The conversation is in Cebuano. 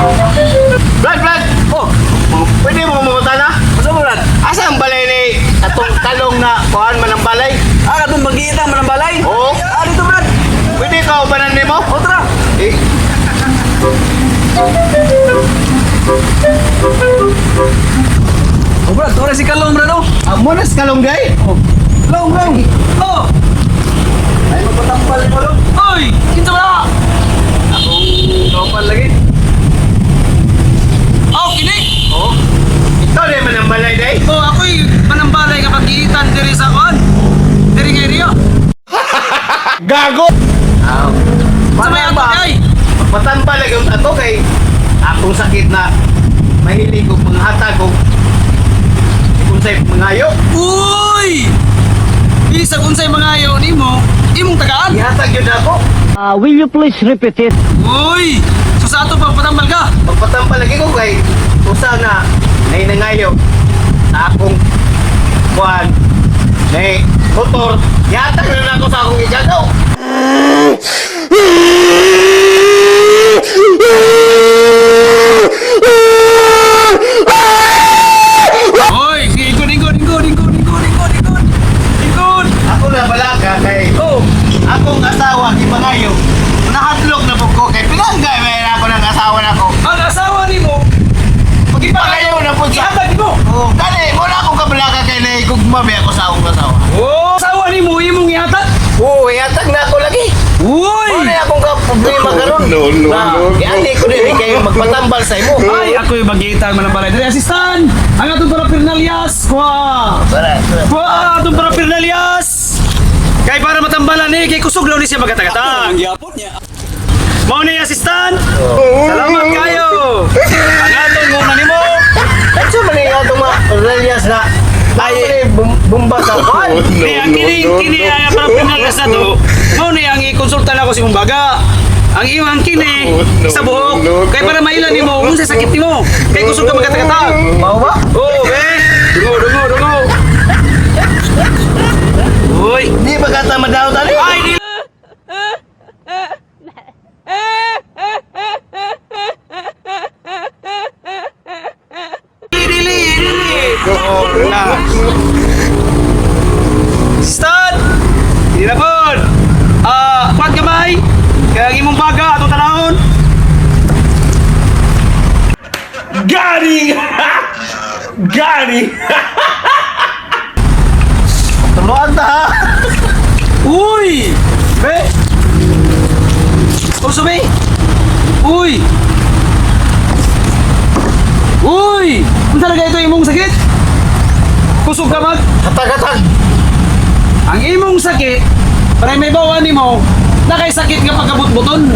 Brad, Brad! Oh, Pwede mo mamunta na? Asa mo, Brad? Asa ang balay ni atong talong na kuhan man ang balay? Ah, katong bagita man ang balay? Oo. Ah, dito, Brad. Pwede ka ubanan nimo? O, tara. Eh. Oh, Brad, tura si Kalong, Brad, oh. Amo na sa kalong day? Oh. Long, long. Oh. Ay, magpatampal mo, long. Oy, kinsa ba? Akong kapal lagi. Oh, kini. Oo. Ikaw di man ang balay day? Oh, ako'y manambalay nga pag-iitan diri sa kuan. Diri nga area. Gago! Ah. Sa may ato ay. Magpatampal lagi ang ato kay akong sakit na mahilig og mga hatag og unsay mangayo. Uy! Bisag unsay mangayo nimo, imong tagaan. Ihatag yun ako. Will you please repeat it? Uy! So sa ato pagpatambal ka. Magpatampal lagi ko kay usa na nay nangayo sa akong kuan nay motor. Ihatag na ako sa akong igagaw. Uy, ingkod, ingkod, ingkod, ingkod, ingkod, ingkod, ingkod. Ingkod. Ako na balaka kay Oh, akong asawa gipangayo. Nahadlok na pud ko kay pinanggay may ako ng asawa nako. Ang asawa nimo Pagayo na pud siya. ihatag nimo. Oh, kani mo na akong kabalaka kay nahigugma ba ako sa akong asawa. Oh, asawa nimo imong ihatag. Oo, ihatag na ako lagi. Uy! Wala akong ka problema karon. No, no, no, no. Iani ko dili kay magpatambal sa imo. Ay, ako'y bagita man ang balay. Diri assistant. Ang atong parapernalias. Kuha. Tara, tara. Kuha atong parapernalias. Kay para matambalan ni kay kusog law ni siya magatagata. Ang gyapon niya. Mao ni assistant. Salamat kayo. Ang atong una nimo. Unsa man ni atong mga Aurelias na ay bumba sa kuan? No, Ni ang no, kini no, kini no. ang parapernalias na to. Mao ni ang ikonsulta nako si Mumbaga. Ang iyong ang kini Oh, no, sa buhok no, no, kay para maila nimo unsa sakit nimo. Kay kusog ka magatagata. Mao ba? Oh, be. Dungo, dungo, dungo. Uy. Di ba kata madaot ani? Ay, di. Dili, dili. Oo, na. Start! Di na pod. Ah, kuwan gamay. Kaya ang imong baga atong tanahon. Got him! Got him! Tuluan ta ha. Uy! Be! Uso be! Uy! Uy! Ano talaga ito imong sakit? Kusog ka mag? Hatag-hatag. Ang imong sakit, para may bawa nimo, na kay sakit nga pagkabutbuton.